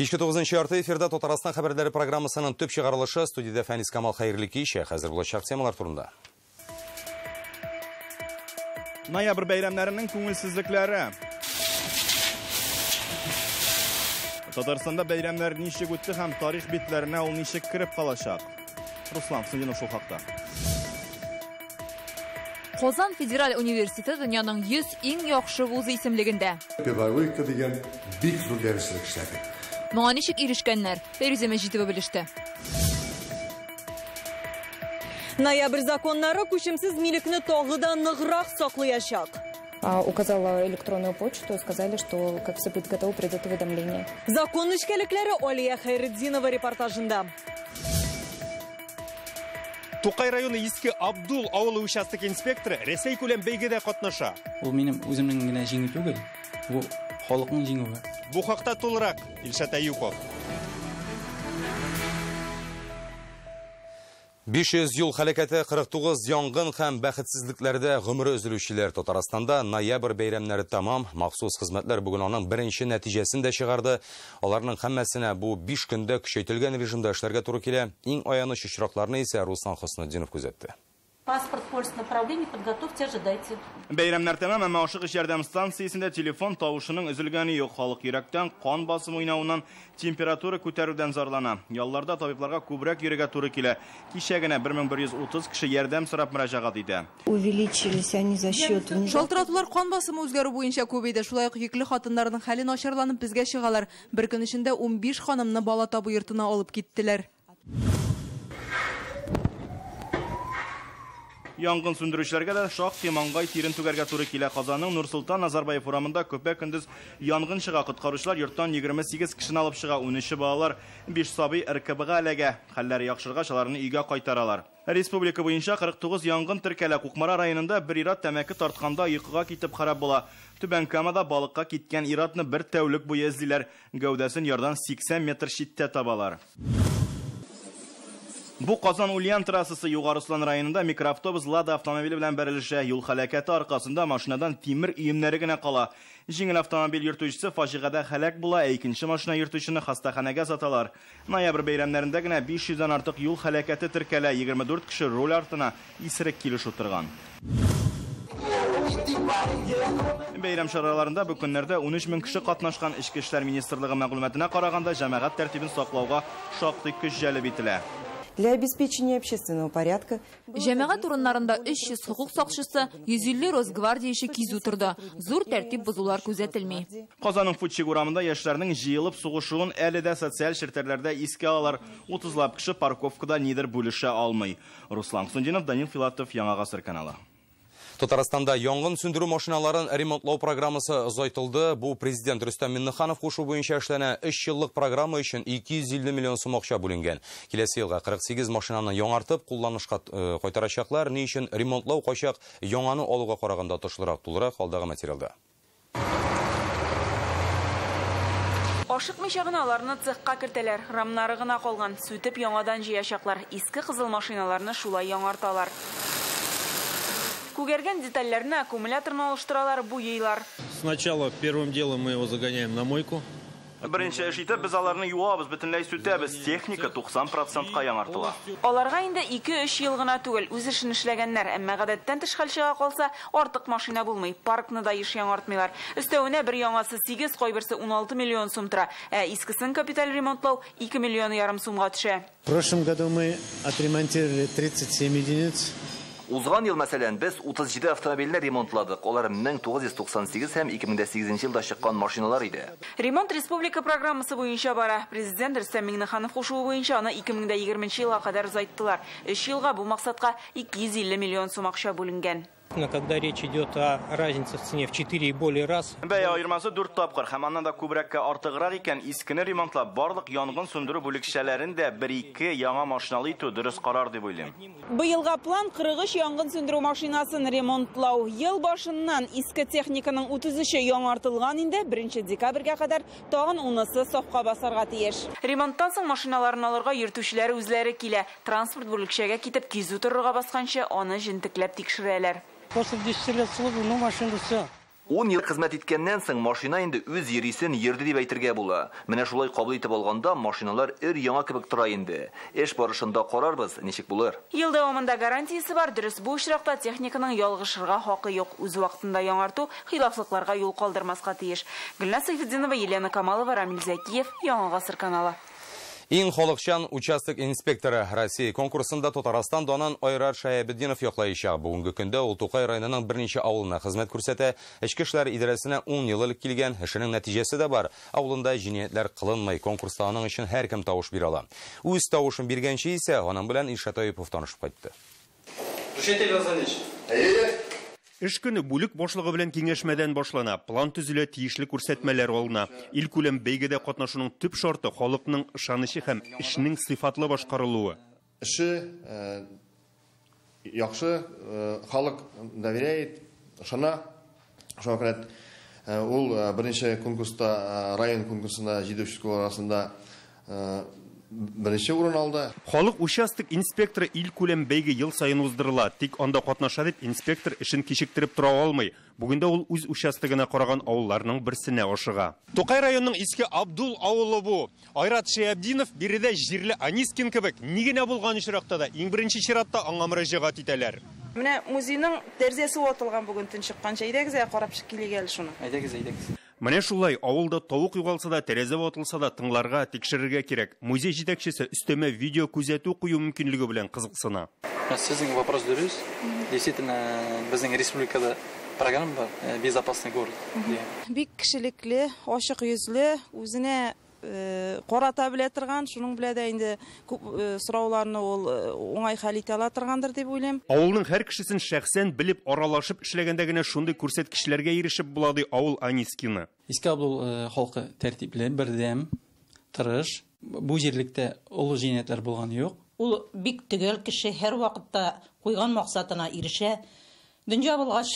Кичке 9:30 эфирда Татарстан хәбәрләре программасының төп чыгарылышы. Студиядә Фәнис Камал, хәерле кич. Хәзер булачак темалар турында. Ноябрь бәйрәмнәренең күңелсезлекләре. Татарстанда бәйрәмнәр ничек үтте һәм тарих битләренә ул ничек кереп калачак? Руслан Хуснуллинов шул хакта. Казан федераль университеты дөньяның 100 иң яхшы вузы исемлегендә. Педагогика дигән бик зур дәреслек эшләде. Моңа ничек ирешкәннәр? Фәйрүзә Мәҗитова белеште. Ноябрь законнары күчемсез милекне тагы да ныграк саклаячак. Указала электронную почту, сказали, что как все будет готово, придет уведомление. Закон нечкәлекләре Алия Хәйретдинова репортажында. Тукай районы Иске Абдул авылы участок инспекторы Рәсәй күләм бәйгедә катнаша. Ул минем үземнең генә җиңү түгел, бу халыкның җиңүе. Бу хакта тулырак Илшат Әюпов. 500 юл хәрәкәте, 49 янгын һәм бәхетсезлекләрдә гомере өзелүчеләр. Татарстанда ноябрь бәйрәмнәре тәмам. Махсус хезмәтләр бүген аның беренче нәтиҗәсен дә чыгарды. Аларның һәммәсенә бу 5 көндә көчәйтелгән режимда эшләргә туры килә. Иң аяныч очракларны исә Руслан Хөснетдинов күзәтте. Паспорт, полис направление, подготовьте, ожидайте. Бәйрәмнәр тәмам, әмма ашыгыч ярдәм станциясендә телефон тавышының өзелгәне юк. Халык йөрәктән, кан басымы уйнавыннан, температура күтәрүдән зарлана. Ялларда табибларга күбрәк йөрергә туры килә. Кичә генә 1130 кеше ярдәм сорап мөрәҗәгать итә. Увеличились они за счет Шалтыратулар кан басымы үзгәрү буенча күбәйде. Шулай ук йөкле хатыннарның хәле начарланып безгә чыгалар. Бер көн эчендә 15 ханымны бала табу йортына алып киттеләр. Янгын сүндерүчеләргә дә шактый маңгай тирен түгәргә туры килә. Казанның Нурсултан Назарбаев урамында көпә-көндез янгын чыга. Коткаручылар йорттан 28 кешене алып чыга, 13 балалар, 5 сабый РКБга эләгә. Хәлләре яхшыргач, аларны өйгә кайтаралар. Республика буенча 49 янгын теркәлә. Кукмара районында бер ир-ат тәмәке тартканда йокыга китеп харап була. Түбән Камада балыкка киткән ир-атны бер тәүлек буе эзлиләр. Гәүдәсен ярдан 80 метр читтә табалар. Бу Казан Ульян трассасы Югары Ослан районында микроавтобус Лада автомобиле белән бәрелешә. Юл һәлакәте аркасында машинадан тимер өемнәре генә кала. Җиңел автомобиль йөртүчесе фаҗигадә һәлак була, ә икенче машина йөртүчене хастаханәгә озаталар. Ноябрь бәйрәмнәрендә генә 500-дән артык юл һәлакәте теркәлә. 24 кеше руль артына исерек килеш утырган. Бәйрәм чараларында бу көннәрдә 13 мең кеше катнашкан. Эчке эшләр министрлыгы мәгълүматына караганда, җәмәгать тәртибен саклауга шактый көч җәлеп ителә. Для обеспечения общественного порядка. Җәмәгать урыннарында 300 хокук сакчысы, 150 Росгвардияче кизү торды. Зур тәртип бозулар күзәтелми. Казанның Футчик урамында яшьләрнең җыелып сугышуын әле дә социаль челтәрләрдә искә алалар. 30лап кеше парковкада нидер бүлешә алмый. Руслан Хуснуллинов, Данил Филатов, Яңа Гасыр каналы. Татарстанда янгын сүндерү машиналарын ремонтлау программасы озайтылды. Бу президент Рөстәм Миңнеханов кушуы буенча эшләнә. 3 еллык программа өчен 250 миллион сум акча бүленгән. Киләсе елга 48 машинаны яңартып кулланышка кайтарачаклар. Ни өчен ремонтлау кайчак яңаны алуга караганда отышлырак, тулырак алдагы материалда. Ашыкмыйча гына аларны цехка кертәләр. Рамнары гына калган. Сүтеп яңадан җыячаклар. Иске кызыл машиналарны шулай яңарталар. Күгәргән детальләрне, аккумуляторны алыштыралар, буйыйлар. Сначала первым делом мы его загоняем на мойку. Беренче эш итеп без аларны юабыз, бөтенләй сүтәбез. Техника 90%-ка яңартыла. Аларга инде 2-3 ел гына түгел, үз эшен эшләгәннәр. Әмма гадәттән тыш хәл чыга калса, артык машина булмый. Паркны да еш яңартмыйлар. Өстәвенә бер яңасы 8, кайберсе 16 миллион сум тора. Ә искесен капиталь ремонтлау 2 миллион ярым сумга төшә. В прошлом году мы отремонтировали 37 единиц. Узган ел, мәсәлән, без 37 автомобильне ремонтладык. Алар 1998 һәм 2008 елда чыккан машиналар иде. Ремонт республика программасы буенча бара. Президент Рөстәм Миңнеханов кушуы буенча аны 2020 елга кадәр озайттылар. 3 елга бу максатка 250 миллион сум акча бүленгән. Но когда речь идет о разнице в цене в 4 и более раз... Бәя аермасы 4 тапкыр һәм аннан да күбрәккә артыграк икән, искене ремонтлап, барлык янгын сүндерү бүлекчәләрен дә 1-2 яңа машиналы итү дөрес карар дип уйлыйм. Быелга план 43 янгын сүндерү машинасын ремонтлау. Ел башыннан иске техниканың 33-е яңартылган инде, 1 декабрьгә кадәр тагын 10-сы сафка басарга тиеш. Ремонттан соң машиналарын алырга йөртүчеләр үзләре килә. Транспорт бүлекчәгә китеп кизү торырга басканчы аны җентекләп тикшерәләр. После 10 лет службы, ну, машина все. 10 ел хезмәт иткәннән соң машина инде үз йөрисен йөрде дип әйтергә була. Менә шулай кабул итеп алганда машиналар өр-яңа кебек тора инде. Эш барышында карарбыз, ничек булыр. Ел дәвамында гарантиясе бар, дөрес бу очракта техниканың ялгышырга хакы юк. Үз вакытында яңарту хилафлыкларга юл калдырмаска тиеш. Гөлназ Сайфетдинова, Елена Камалова, Рамиль Зәкиев, Яңа Гасыр каналы. Иң халыкчан участок инспекторы Россия конкурсында Татарстан данын Айрат Шаябетдинов яклаячак. Бүгенге көндә ул Тукай районының берничә авылына хезмәт күрсәтә. Эчке эшләр идарәсенә 10 ел элек килгән, эшенең нәтиҗәсе дә бар. Авылында җинаятьләр кылынмый. Конкурста аның өчен һәркем тавыш бирә ала. Үз тавышын биргәнче исә аның белән Илшат Әюпов танышып кайтты. Эш көне бүлек башлыгы белән киңәшмәдән башлана. План төзелә, тиешле күрсәтмәләр алына. Илкүләм бәйгедә катнашуның төп шарты халыкның ышанычы һәм эшнең сыйфатлы башкарылуы. Эше яхшы, халык доверяет, ышана. Шуңа күрә ул беренче конкурста, район конкурсында 7 участковый арасында беренче урын алды. Халык участок инспекторы илкүләм бәйге ел саен уздырыла. Тик анда катнаша дип инспектор эшен кичектереп тора алмый. Бүген дә ул үз участогына караган авылларның берсенә ашыга. Тукай районының Иске Абдул авылы бу. Айрат Шаябетдинов биредә җирле Анискин кебек ни генә булган очракта да иң беренче чиратта аңа мөрәҗәгать итәләр. Менә музейның тәрәзәсе ватылган бүген төн чыкканча. Әйдәгез, карап чык килик әле шуны. Әйдәгез, әйдәгез. Менә шулай авылда тавык югалса да, тәрәзә ватылса да тыңларга, тикшерергә кирәк. Музей җитәкчесе өстәмә видео күзәтү кую мөмкинлеге белән кызыксына. Сезнең вопрос дөрес. Действительно, безнең республикада программа бар, безопасный город. Бик кешелекле, ачык йөзле, үзенә карата белә торган, шуның белән дә инде күп сорауларны ул уңай хәл итә ала торгандыр дип уйлыйм. Авылның һәр кешесен шәхсән белеп, аралашып эшләгәндә генә шундый күрсәткечләргә ирешеп була, ди авыл Анискины. Иске Абдул халкы тәртипле, бердәм, тырыш. Бу җирлектә олы җинаятьләр булган юк. Ул бик төгәл кеше, һәр вакытта куйган максатына ирешә. Дөнья булгач,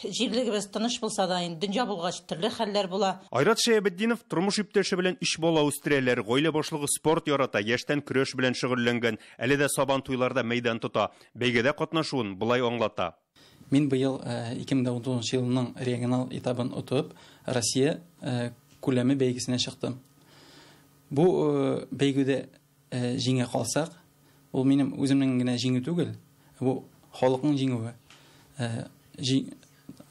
җирлегебез тыныч булса да, инде дөнья булгач төрле хәлләр була. Айрат Шаябетдинов тормыш иптәше белән 3 бала үстерәләр. Гаилә башлыгы спорт ярата, яшьтән көрәш белән шөгыльләнгән. Әле дә сабан туйларда мәйдан тота. Бәйгедә катнашуын болай аңлата. Мин быел 2019 елның регионал этабын отып, Россия күләме бәйгесенә чыктым. Бу бәйгедә җиңә калсак, ул минем үземнең генә җиңү түгел, бу халыкның җиңүе.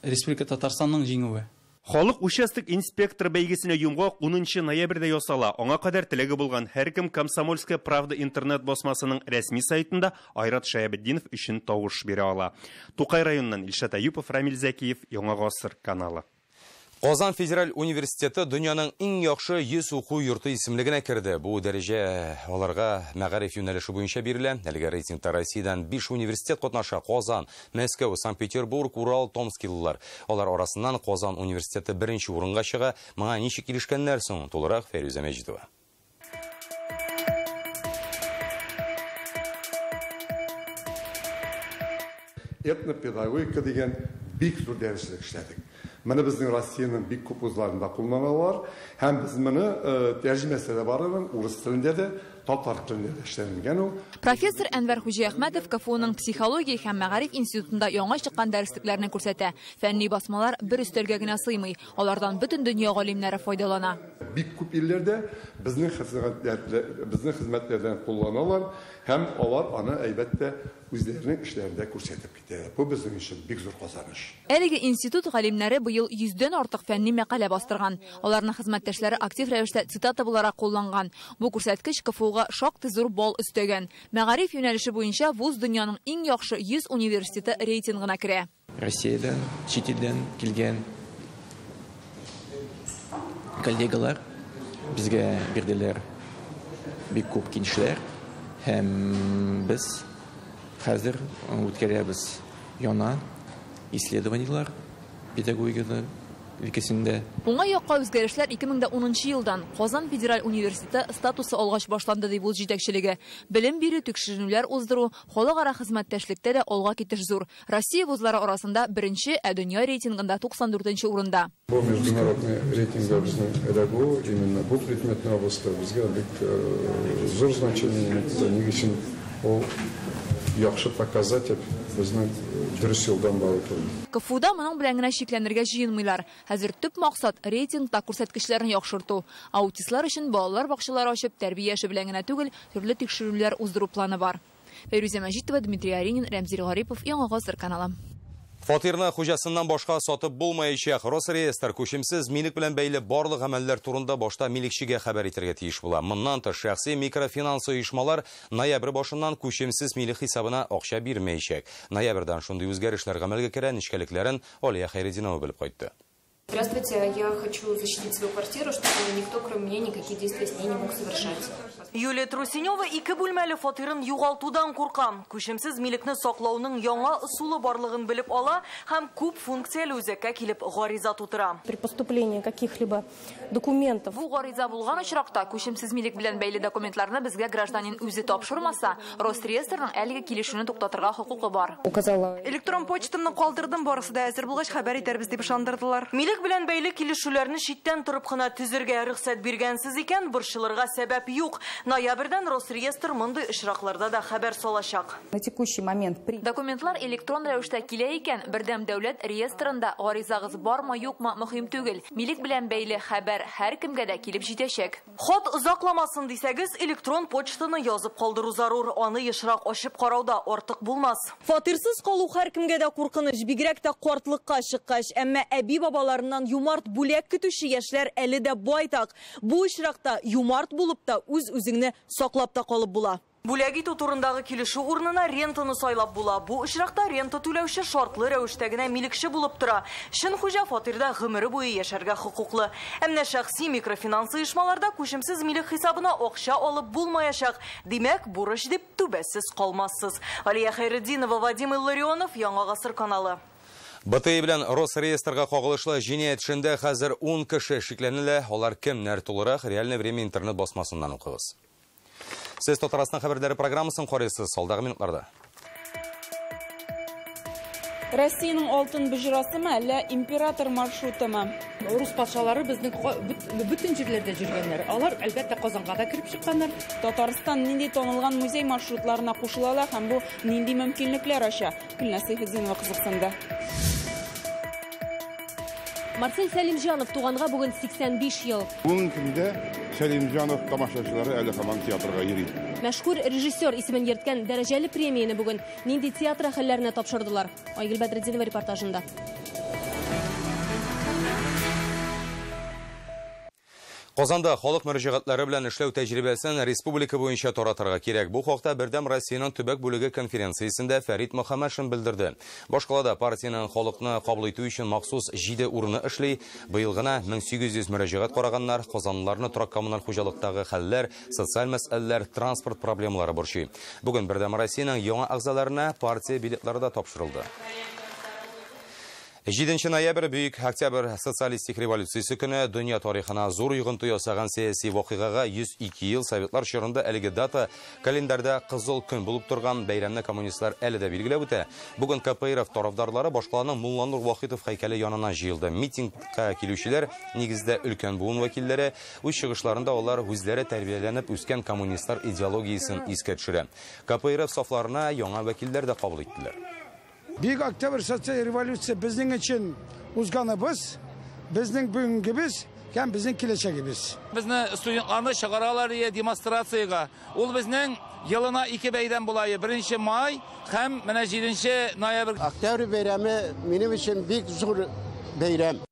Республика Татарстанның җиңүе. Халык участок инспекторы бәйгесенә йомгак 10 ноябрьдә ясала. Аңа кадәр теләге булган һәркем Комсомольская правда интернет басмасының рәсми сайтында Айрат Шаябетдинов өчен тавыш бирә ала. Тукай районыннан Илшат Әюпов, Рамил Зәкиев, Яңа Гасыр каналы. Казан федераль университеты дөньяның иң яхшы 100 уку йорты исемлегенә керде. Бу дәрәҗә аларга мәгариф юнәлеше буенча бирелә. Әлеге рейтингта Россиядән 5 университет катнаша: Казан, Мәскәү, Санкт-Петербург, Урал, Томскилылар. Алар арасыннан Казан университеты беренче урынга чыга. Моңа ничек ирешкәннәр соң? Тулырак Фәрүзә Мәҗитова. Этнопедагогика дигән бик зур дәреслек эшләдек. Менә безнең Россиянең бик күп вузларында кулланалар, һәм без моны тәрҗемәсе дә бар, урыс телендә дә, татар телендә дә эшләнгән ул. Профессор Әнвәр Хуҗиәхмәтов КФУның психология һәм мәгариф институтында яңа чыккан дәреслекләрне күрсәтә. Фәнни басмалар бер өстәлгә генә сыймый, алардан бөтен дөнья галимнәре файдалана. Бик күп илләрдә безнең хезмәтләрдән кулланалар һәм алар аны әлбәттә үзләренең эшләрендә күрсәтеп китәләр. Бу безнең өчен бик зур казаныш. Әлеге институт галимнәре быел 100дән артык фәнни мәкалә бастырган. Аларның хезмәттәшләре актив рәвештә цитата буларак кулланган. Бу күрсәткеч КФУга шактый зур балл өстәгән. Мәгариф юнәлеше буенча вуз дөньяның иң яхшы 100 университеты рейтингына керә. Россиядән, чит илдән килгән коллегалар безгә бирделәр бик күп киңәшләр, һәм без хәзер үткәрәбез яңа исследованиелар педагогика өлкәсендә. Уңай якка үзгәрешләр 2010 елдан Казан федераль университеты статусы алгач башланды, ди вуз җитәкчелеге. Белем бирү, тикшеренүләр уздыру, халыкара хезмәттәшлектә дә алга китеш зур. Россия вузлары арасында беренче, ә дөнья рейтингында 94 урында. Бу международный рейтингда безнең эләгү именно бу предметный областьта безгә бик зур значение имеет. Ни өчен ул яхшы показатель безнең дөрес юлдан бару турында. КФУда моның белән генә чикләнергә җыенмыйлар. Хәзер төп максат рейтингта күрсәткечләрне яхшырту. Аутистлар өчен балалар бакчалары ачып, тәрбия эше белән генә түгел, төрле тикшерүләр уздыру планы бар. Фәйрүзә Мәҗитова, Дмитрий Аринин, Рәмзил Гарипов, Яңа Гасыр каналы. Фатирны хуҗасыннан башка сатып булмаячак. Росреестр күчемсез милек белән бәйле барлык гамәлләр турында башта милекчегә хәбәр итәргә тиеш була. Моннан тыш шәхси микрофинанс оешмалар ноябрь башыннан күчемсез милек хисабына акча бирмәячәк. Ноябрьдән шундый үзгәрешләр гамәлгә керә, нечкәлекләрен Алия Хәйретдинова белеп кайтты. Здравствуйте, я хочу защитить свою квартиру, чтобы никто, кроме меня, никакие действия с ней не мог совершать. Юлия Трусинева ике бүлмәле фатирын югалтудан курка. Күчемсез милекне саклауның яңа ысулы барлыгын белеп ала һәм күп функцияле үзәккә килеп гариза тутыра. При поступлении каких-либо документов. Бу гариза булган очракта күчемсез милек белән бәйле документларны безгә гражданин үзе тапшырмаса, Росреестрның әлеге килешүне туктатырга хокукы бар. Указала. Электрон почтамны калдырдым, барысы да әзер булгач хәбәр итәрбез дип ышандырдылар. Милек белән бәйле килешүләрне читтән торып кына төзергә рөхсәт биргәнсез икән, борчылырга сәбәп юк. Ноябрьдән Росреестр мондый очракларда да хәбәр салачак. На текущий момент при документлар электрон рәвештә килә икән, бердәм дәүләт реестрында гаризагыз бармы, юкмы мөһим түгел. Милек белән бәйле хәбәр һәркемгә дә килеп җитәчәк. Хат озакламасын дисәгез, электрон почтаны язып калдыру зарур. Аны ешрак ачып карау да артык булмас. Фатирсыз калу һәркемгә дә куркыныч, бигрәк тә картлыкка чыккач, әмма әби-бабаларыннан юмарт бүләк көтүче яшьләр әле дә байтак. Бу очракта юмарт булып та үз-үзеңне саклап та калып була. Бүләк итү турындагы килешү урынына рентаны сайлап була. Бу очракта рента түләүче шартлы рәвештә генә милекче булып тора. Чын хуҗа фатирда гомере буе яшәргә хокуклы. Ә менә шәхси микрофинанс оешмаларда күчемсез милек хисабына акча алып булмаячак. Димәк, бурыч дип түбәсез калмассыз. Алия Хәйретдинова, Вадим Илларионов, Яңа Гасыр каналы. БТИ белән Росреестрга кагылышлы җинаять эшендә хәзер 10 кеше шикләнелә. Алар кемнәр тулырак Реальное время интернет басмасыннан укыгыз. Сез Татарстан хәбәрләре программасын карыйсыз алдагы минутларда. Россиянең алтын боҗрасымы, әллә император маршрутымы? Рус патшалары безнең бөтен җирләрдә йөргәннәр. Алар әлбәттә Казанга да кереп чыкканнар. Татарстан нинди танылган музей маршрутларына кушыла ала һәм бу нинди мөмкинлекләр ача? Гөлназ Сәйфетдинова кызыксынды. Марсель Сәлимҗанов туганга бүген 85 ел. Бүгенге көндә Сәлимҗанов тамашачылары әле һаман театрга йөри. Мәшһүр режиссер исемен йөрткән дәрәҗәле премияне бүген нинди театр әһелләренә тапшырдылар? Айгөл Бәдретдинова репортажында. Казанда халык мөрәҗәгатьләре белән эшләү тәҗрибәсен республика буенча таратырга кирәк. Бу хакта Бердәм Россиянең төбәк бүлеге конференциясендә Фәрит Мөхәммәтшин белдерде. Башкалада партиянең халыкны кабул итү өчен махсус 7 урыны эшли. Быел гына 1800 мөрәҗәгать караганнар. Казанлыларны торак коммуналь хуҗалыктагы хәлләр, социаль мәсьәләләр, транспорт проблемалары борчый. Бүген Бердәм Россиянең яңа әгъзаларына партия билетлары да тапшырылды. 7 ноябрь Бөек Октябрь социалистик революциясе көне дөнья тарихына зур йогынты ясаган сәяси вакыйгага 102 ел Советлар чорында әлеге дата календарьда кызыл көн булып торган бәйрәмне коммунистлар әле дә билгеләп үтә. Бүген КПРФ тарафдарлары башкаланың Мулланур Вахитов һәйкәле янына җыелды. Митингка килүчеләр нигездә өлкән буын вәкилләре, үз чыгышларында алар үзләре тәрбияләнеп үскән коммунистлар идеологиясен искә төшерә. КПРФ сафларына яңа вәкилләр дә кабул иттеләр. Бөек Октябрь социаль революция безнең өчен узганыбыз, безнең бүгенгебез һәм безнең киләчәгебез. Безне студентларны чыгаралар демонстрациягә. Ул безнең елына 2 бәйрәм була. 1 май һәм менә 7 ноябрь. Октябрь бәйрәме минем өчен бик зур бәйрәм.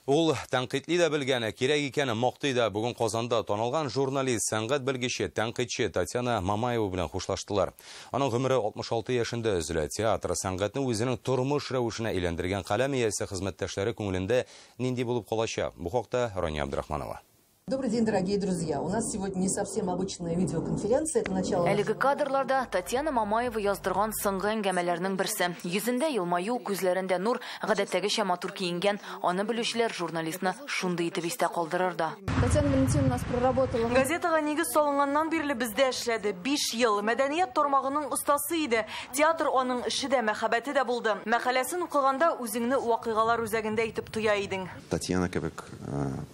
Ул тәнкыйтьли дә белгәне, кирәк икәне мактый да. Бүген Казанда танылган журналист, сәнгать белгече, тәнкыйтьче Татьяна Мамаева белән хушлаштылар. Аның гомере 66 яшендә өзелә. Театр сәнгатьне үзенең тормыш рәвешенә әйләндергән каләм иясе хезмәттәшләре күңелендә нинди булып калачак? Бу хакта Рания Абдрахманова. Добрый день, дорогие друзья. У нас сегодня не совсем обычная видеоконференция. Это начало... Әлеге кадрларда Татьяна Мамаева яздырган соңгы әңгәмәләрнең берсе. Йөзендә елмаю, күзләрендә нур, гадәттәгечә матур киенгән. Аны белүчеләр журналистны шундый итеп истә калдырыр да. Татьяна Валентиновна у нас проработала. Газетага нигез салынганнан бирле бездә эшләде. 5 ел мәдәният тармагының остасы иде. Театр аның эше дә, мәхәббәте дә булды. Мәкаләсен укыганда үзеңне вакыйгалар үзәгендә итеп тоя идең. Татьяна кебек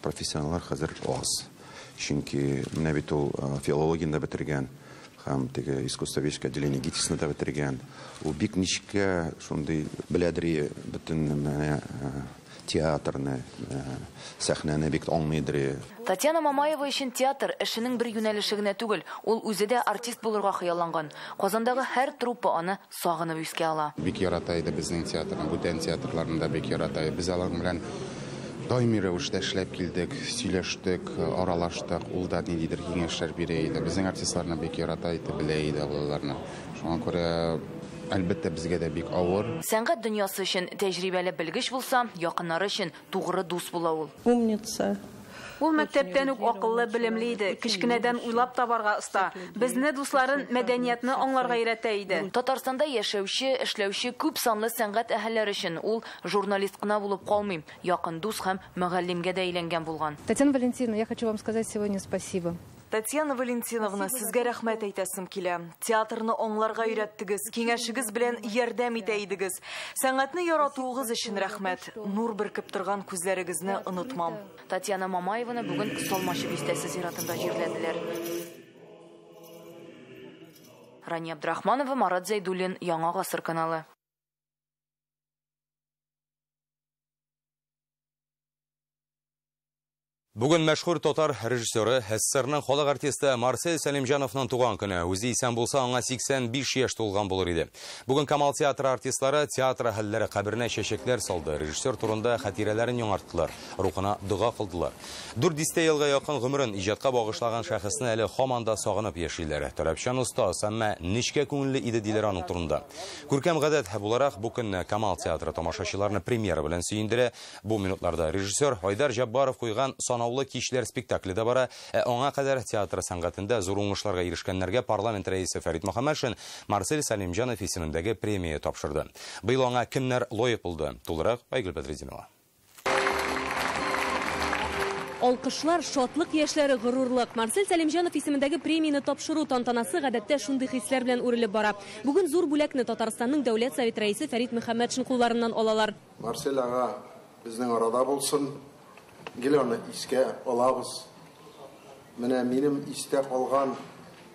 профессионаллар хәзер аз. Чөнки менә бит ул филологияне дә бетергән Һәм теге искусствоведческое отделение ГИТИСны да бетергән. Ул бик нечкә шундый беләдер бөтен менә театрны, сәхнәне бик аңлыйдыр. Татьяна Мамаева өчен театр эшенең бер юнәлеше генә түгел, ул үзе дә артист булырга хыялланган. Казандагы һәр труппа аны сагынып искә ала. Бик ярата иде безнең театрны, бүтән театрларны да бик ярата иде. Без алар белән даими рәвештә эшләп килдек, сөйләштек, аралаштык. Ул да ниндидер киңәшләр бирә иде. Безнең артистларны бик ярата иде, белә иде аларны. Шуңа күрә, әлбәттә, безгә дә бик авыр. Сәнгать дөньясы өчен тәҗрибәле белгеч булса, якыннары өчен тугры дус була ул. Умница. Ул мәктәптән үк акыллы, белемле иде. Кечкенәдән уйлап табарга оста. Безне дусларын мәдәниятне аңларга өйрәтә иде. Татарстанда яшәүче, эшләүче күп санлы сәнгать әһелләре өчен ул журналист кына булып калмый, якын дус һәм мөгаллимгә дә әйләнгән булган. Татьяна Валентиновна, я хочу вам сказать сегодня спасибо. Татьяна Валентиновна, сезгә рәхмәт әйтәсем килә. Театрны аңларга өйрәттегез, киңәшегез белән ярдәм итә идегез. Сәнгатьне яратуыгыз өчен рәхмәт. Нур бөркеп торган күзләрегезне онытмам. Татьяна Мамаеваны бүген Салмачы бистәсе зиратында җирләделәр. Рания Абдрахманова, Марат Зәйдуллин, Яңа Гасыр каналы. Бүген мәшһүр татар режиссеры, СССРның халык артисты Марсель Сәлимҗановның туган көне. Үзе исән булса, аңа 85 яшь тулган булыр иде. Бүген Камал театры артистлары театр әһелләре каберенә чәчәкләр салды. Режиссер турында хатирәләрен яңарттылар, рухына дога кылдылар. 4 елга якын гомерен иҗатка багышлаган шәхесне әле һаман да сагынып яшиләр. Таләпчән остаз, әмма нечкә күңелле иде диләр аның турында. Күркәм гадәт буларак бу көнне Камал театры тамашачыларны премьера белән сөендерә. Бу минутларда режиссер Айдар Җаббаров куйган Санаулы кичләр спектакле дә бара. Аңа кадәр театр сәнгатендә зур уңышларга ирешкәннәргә парламент рәисе Фәрит Мөхәммәтшин Марсель Сәлимҗанов исемендәге премия тапшырды. Быел аңа кемнәр лаек булды? Тулырак Айгөл Бәдретдинова. Алкышлар, шатлык яшьләре, горурлык. Марсель Сәлимҗанов исемендәге премияне тапшыру тантанасы гадәттә шундый хисләр белән үрелеп бара. Бүген зур бүләкне Татарстанның Дәүләт Совет рәисе Фәрит Мөхәммәтшин кулларыннан алалар. Марсель ага безнең арада булсын. Гел аны искә алабыз. Менә минем истә калган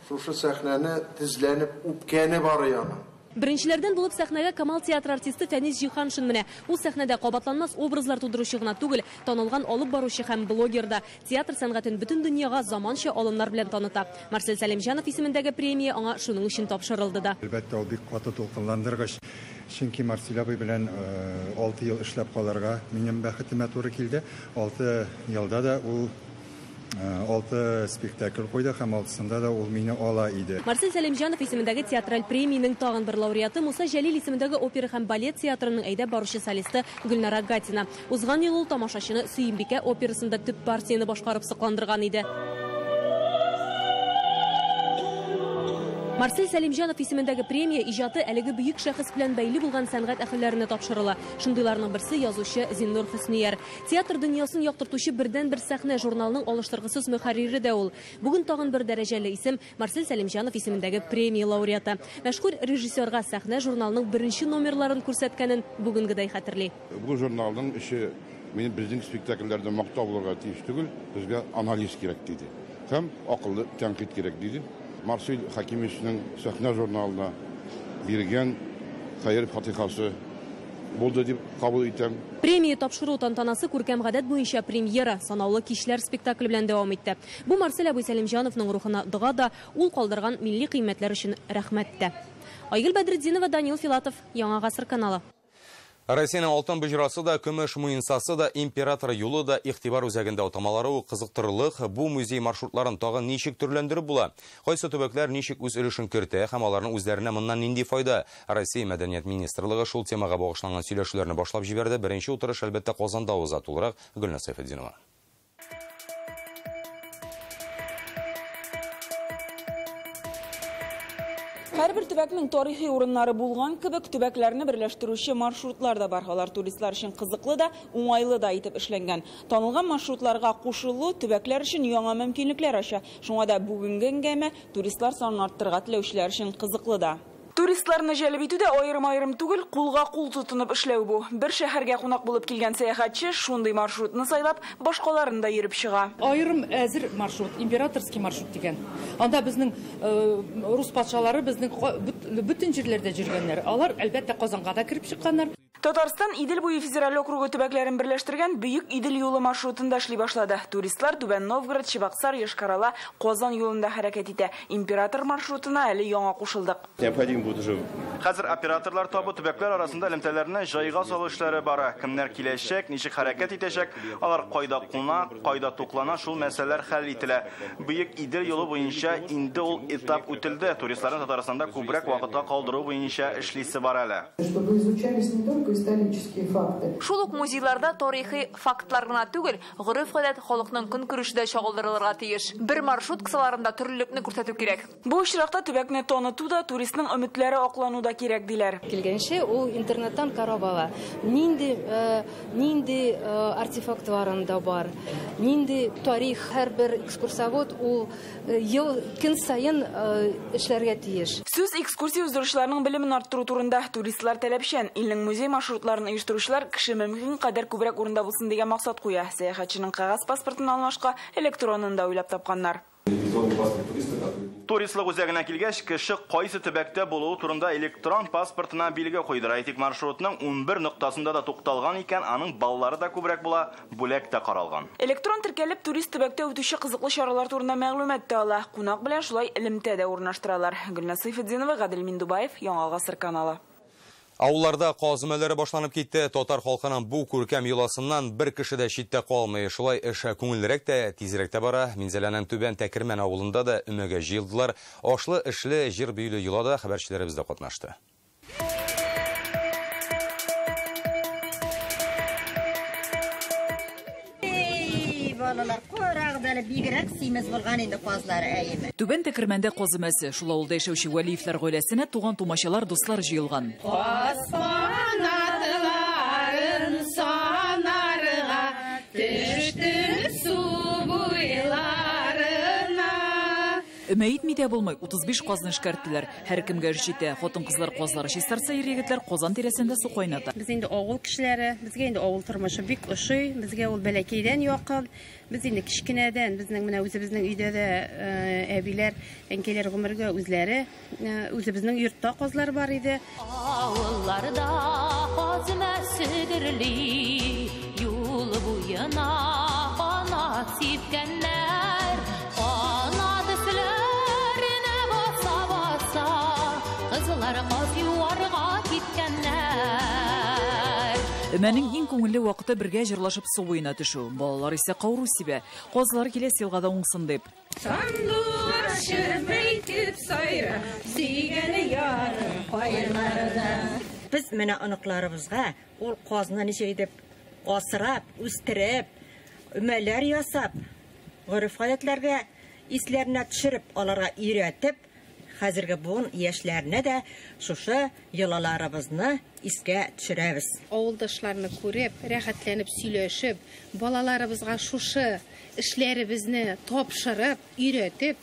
шушы сәхнәне тезләнеп үпкәне бар яны. Беренчеләрдән булып сәхнәгә Камал театры артисты Фәнис Җиһаншин менә. Ул сәхнәдә кабатланмас образлар тудыручы гына түгел, танылган алып баручы һәм блогер да. Театр сәнгатен бөтен дөньяга заманча алымнар белән таныта. Марсель Сәлимҗанов исемендәге премия аңа шуның өчен тапшырылды да. Әлбәттә, ул бик каты дулкынландыргыч. Чөнки Марсель абый белән 6 ел эшләп калырга минем бәхетемә туры килде. 6 елда да ул 6 спектакль куйды һәм 6-сында да ул мине ала иде. Марсель Сәлимҗанов исемендәге театраль премиянең тагын бер лауреаты Муса Җәлил исемендәге опера һәм балет театрының әйдәп баручы солисты Гөлнара Гатина. Узган ел ул тамашачыны Сөембикә операсында төп партияне башкарып сокландырган иде. Марсель Сәлимҗанов исемендәге премия иҗаты әлеге бөек шәхес белән бәйле булган сәнгать әһелләренә тапшырыла. Шундыйларның берсе язучы Зиннур Хөснияр. Театр дөньясын яктыртучы бердәнбер сәхнә журналының алыштыргысыз мөхәррире дә ул. Бүген тагын бер дәрәҗәле исем Марсель Сәлимҗанов исемендәге премия лауреаты. Мәшһүр режиссерга сәхнә журналының беренче номерларын күрсәткәнен бүгенгедәй хәтерли. Бу журналның эше минем безнең спектакльләрдә мактау булырга тиеш түгел, безгә анализ кирәк диде. Һәм акыллы тәнкыйть кирәк диде. Марсель Хакимовичның сәхнә журналына биргән хәер фатихасы булды дип кабул итәм. Премия тапшыру тантанасы күркәм гадәт буенча премьера Санаулы кичләр спектакле белән дәвам итте. Бу Марсель абый Сәлимҗановның рухына дога да, ул калдырган милли кыйммәтләр өчен рәхмәт тә. Айгөл Бәдретдинова, Данил Филатов, Яңа Гасыр каналы. Россиянең алтын боҗрасы да, көмеш муенсасы да, император юлы да игътибар үзәгендә атамалары ук кызыктырырлык. Бу музей маршрутларын тагын ничек төрләндереп була? Кайсы төбәкләр ничек үз өлешен кертә һәм аларның үзләренә моннан нинди файда? Россия Мәдәният министрлыгы шул темага багышланган сөйләшүләрне башлап җибәрде. Беренче утырыш әлбәттә Казанда уза. Тулырак Гөлназ Сәйфетдинова. Һәрбер төбәкнең тарихи урыннары булган кебек, төбәкләрне берләштерүче маршрутлар да бар. Алар туристлар өчен кызыклы да, уңайлы да итеп эшләнгән. Танылган маршрутларга кушылу төбәкләр өчен яңа мөмкинлекләр ача. Шуңа да бүгенге әңгәмә туристлар санын арттырырга теләүчеләр өчен кызыклы да. Туристларны җәлеп итү дә аерым-аерым түгел, кулга-кул тотынып эшләү бу. Бер шәһәргә кунак булып килгән сәяхәтче шундый маршрутны сайлап, башкаларын да йөреп чыга. Аерым әзер маршрут, императорский маршрут дигән. Анда безнең рус патшалары безнең бөтен җирләрдә йөргәннәр. Алар, әлбәттә, Казанга да кереп чыкканнар. Татарстан Идел буе федераль округы төбәкләрен берләштергән Бөек Идел юлы маршрутында эшли башлады. Туристлар Түбән Новгород, Чебоксар, Йошкар-Ола, Казан юлында хәрәкәт итә. Император маршрутына әле яңа кушылдык. Необходим будет уже. Хәзер операторлар табу төбәкләр арасында элемтәләрне җайга салу эшләре бара. Кемнәр киләчәк, ничек хәрәкәт итәчәк, алар кайда куна, кайда туклана, шул мәсьәләләр хәл ителә. Бөек Идел юлы буенча инде ул этап үтелде. Туристларны Татарстанда күбрәк вакытка калдыру буенча эшлисе бар әле. Чтобы изучались не только исторические факты. Шул ук музейларда тарихи фактлар гына түгел, гореф-гадәт халыкның көнкүреше дә чагылдырылырга тиеш. Бер маршрут кысаларында төрлелекне күрсәтү кирәк. Бу очракта төбәкне таныту да, туристның өметләре аклану да кирәк диләр. Килгәнче ул интернеттан карап ала. Нинди артефактларында бар, нинди тарих, һәрбер экскурсовод ул ел көн саен эшләргә тиеш. Сүз экскурсия уздыручыларның белемен арттыру турында. Туристлар таләпчән. Илнең музей маршрутларын оештыручылар кеше мөмкин кадәр күбрәк урында булсын дигән максат куя. Сәяхәтченең кәгазь паспортын алмашка электронын да уйлап тапканнар. Туристлык үзәгенә килгәч, кеше кайсы төбәктә булуы турында электрон паспортына билге куйдыра. Әйтик, маршрутның 11 ноктасында да тукталган икән, аның баллары да күбрәк була, бүләк тә каралган. Электрон теркәлеп, турист төбәктә үтүче кызыклы чаралар турында мәгълүмат та ала. Кунак белән шулай элемтә дә урнаштыралар. Гөлназ Сәйфетдинова, Гадел Миндубаев, Яңа Гасыр каналы. Авылларда каз өмәләре башланып китте. Татар халкының бу күркәм йоласыннан бер кеше дә читтә калмый. Шулай эш күңеллерәк тә, тизрәк тә бара. Минзәләнең Түбән Тәкермән авылында да өмәгә җыелдылар. Ашлы, эшле, җыр бөйле йолада хәбәрчеләребез дә катнашты. Балалар, карагыз әле, бигрәк симез булган инде казлары, әйеме. Түбән Тәкермәндә каз өмәсе. Шул авылда яшәүче Вәлиевләр гаиләсенә туган тумачалар, дуслар җыелган. Каз канатларын санарга төштем су буйларына. Өмә итми дә булмый, 35 казны эшкәрттеләр. Һәркемгә эш җитә. Хатын-кызлар казлары чистартса, ир-егетләр казан тирәсендә су кайната. Без инде авыл кешеләре, безгә инде авыл тормышы бик ошый, безгә ул бәләкәйдән якын. Без инде кечкенәдән, безнең менә үзебезнең өйдә дә әбиләр, әнкәйләр гомергә үзләре, үзебезнең йортта казлар бар иде. Авылларда каз өмәсе гөрли, юл буена канат сипкәннәр, канат өсләренә баса-баса, кызлар каз юарга киткәннәр. Өмәнең иң күңелле вакыты бергә җырлашып су буена төшү. Балалар исә кауру сибә. Казлар киләсе елга да уңсын дип. Сандугачым әйтеп сайра, сөйгән ярым кайнарда. Без менә оныкларыбызга ул казны ничек итеп асрап, үстереп, өмәләр ясап, гореф-гадәтләргә исләренә төшереп, аларга өйрәтеп, хәзерге буын яшьләренә дә шушы йолаларыбызны искә төшерәбез. Авылдашларны күреп, рәхәтләнеп сөйләшеп, балаларыбызга шушы эшләребезне тапшырып, өйрәтеп,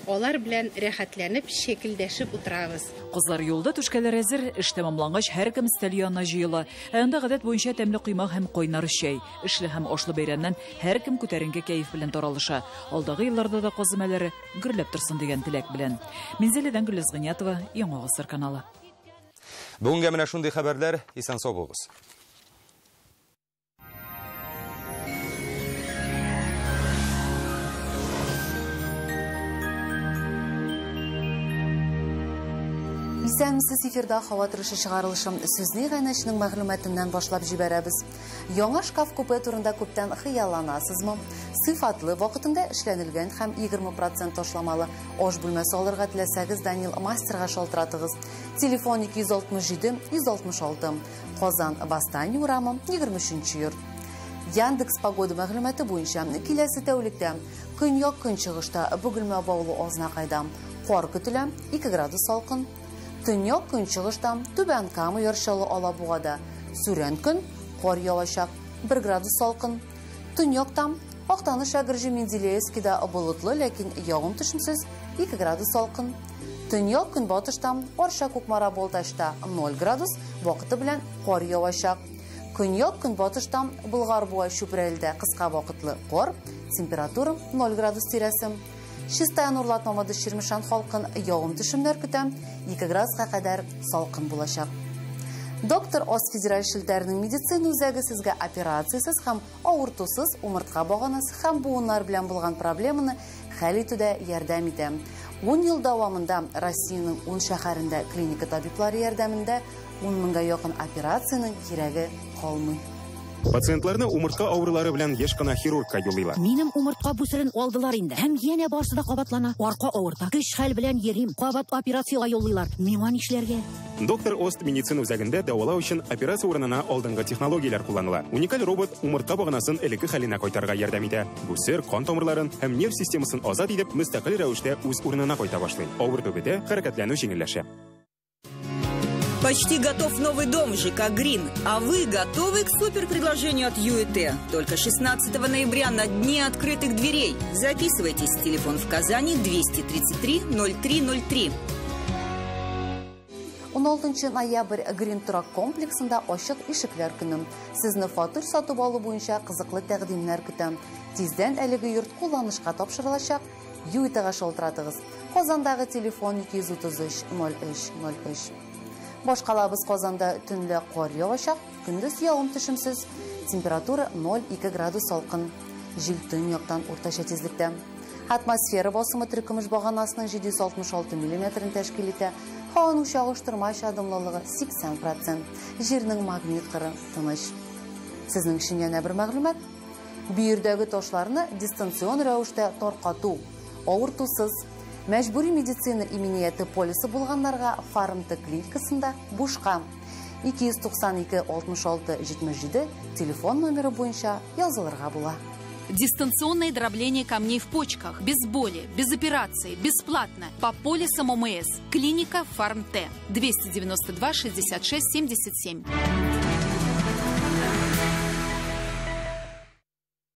алар белән рәхәтләнеп, шәкелдәшеп утырабыз. Кызлар юлда, түшкәләр әзер, эш тәмамлангач һәркем өстәл янына җыела. Ә анда гадәт буенча тәмле коймак һәм кайнар чәй. Эшле һәм ашлы бәйрәмнән һәркем күтәренке кәеф белән таралыша. Алдагы елларда да каз өмәләре гөрләп торсын дигән теләк белән. Минзәләдән Гөлназ Гыйниятова, Яңа Гасыр каналы. Бүгенгә менә шундый хәбәрләр. Исән-сау булыгыз. Исәнмесез, эфирда һава торышы чыгарылышы. Сүзне Гайнәчнең мәгълүматыннан башлап җибәрәбез. Яңа шкаф-купе турында күптән хыялланасызмы? Сыйфатлы, вакытында эшләнелгән һәм 20% ташламалы аш бүлмәсе алырга теләсәгез, Данил мастерга шалтыратыгыз. Телефон 267 166. Казан, Восстание урамы, 23 йорт. Яндекс погода мәгълүматы буенча киләсе тәүлектә көньяк көнчыгышта Бөгелмә Баулы Азнакайда кар көтелә, 2 градус салкын. Төньяк көнчыгышта Түбән Кама, Яр Чаллы, Алабугада сүрән көн, кар явачак, 1 градус салкын. Төньякта Актаныш, Әгерҗе, Менделеевскида болытлы, ләкин явым-төшемсез 2 градус салкын. Төньяк көнбатышта, Арча, Кукмара, Балтачта 0 градус, вакыты белән кар явачак. Көньяк көнбатышта, Болгар, Буа, Чүпрәледә кыска вакытлы кар, температура 0 градус тирәсе. Чистай, Нурлат, Мамадыш, Чирмешән халкын явым-төшемнәр көтә, 2 градуска кадәр салкын булачак. Доктор Ост федераль челтәренең медицина үзәге сезгә операциясез һәм авыртусыз умыртка баганасы һәм буыннар белән булган проблеманы хәл итүдә ярдәм итә. 10 ел дәвамында Россиянең 10 шәһәрендә клиника табиблары ярдәмендә 10 меңгә якын операциянең кирәге калмый. Пациентларны умыртка авырулары белән еш кына хирургка юллыйлар. Минем умыртка бүсерен алдылар инде. Һәм янә барысы да кабатлана. Арка авырта. Көч хәл белән йөрим. Кабат операциягә юллыйлар. Миңа нишләргә? Доктор Ост медицина үзәгендә дәвалау өчен операция урынына алдынгы технологияләр кулланыла. Уникаль робот умыртка баганасын элекке хәленә кайтарырга ярдәм итә. Бүсер кан тамырларын һәм нерв системасын азат итеп, мөстәкыйль рәвештә үз урынына кайта башлый. Авырту бетә, хәрәкәтләнү җиңелләшә. Почти готов новый дом ЖК «Грин». А вы готовы к суперпредложению от ЮЭТ? Только 16 ноября на Дне открытых дверей. Записывайтесь. Телефон в Казани 233 0303. 16 ноябрь Грин торак комплексында ачык ишекләр көне. Сезне фатир сатып алу буенча кызыклы тәкъдимнәр көтә. Тиздән әлеге йорт кулланышка тапшырылачак. ЮИТга шалтыратыгыз. Казандагы телефон 233 03 03. Башкалабыз Казанда төнлә кар явачак, көндез явым-төшемсез. Температура 0,2 градус салкын. Җил төньяктан уртача тизлектә. Атмосфера басымы теркөмеш баганасының 766 миллиметрын тәшкил итә. Һаваның чагыштырмача дымлылыгы 80%. Җирнең магнит кыры тыныч. Сезнең өчен янә бер мәгълүмат. Бөердәге ташларны дистанцион рәвештә таркату, авыртусыз, мәҗбүри медицина иминияте полисы булганнарга Фармт клиникасында бушка. 292 66 77 телефон номеры буенча язылырга була. Дистанционное дробление камней в почках. Без боли, без операции, бесплатно. По полисам ОМС. Клиника Фарм-Т. 292 66 77.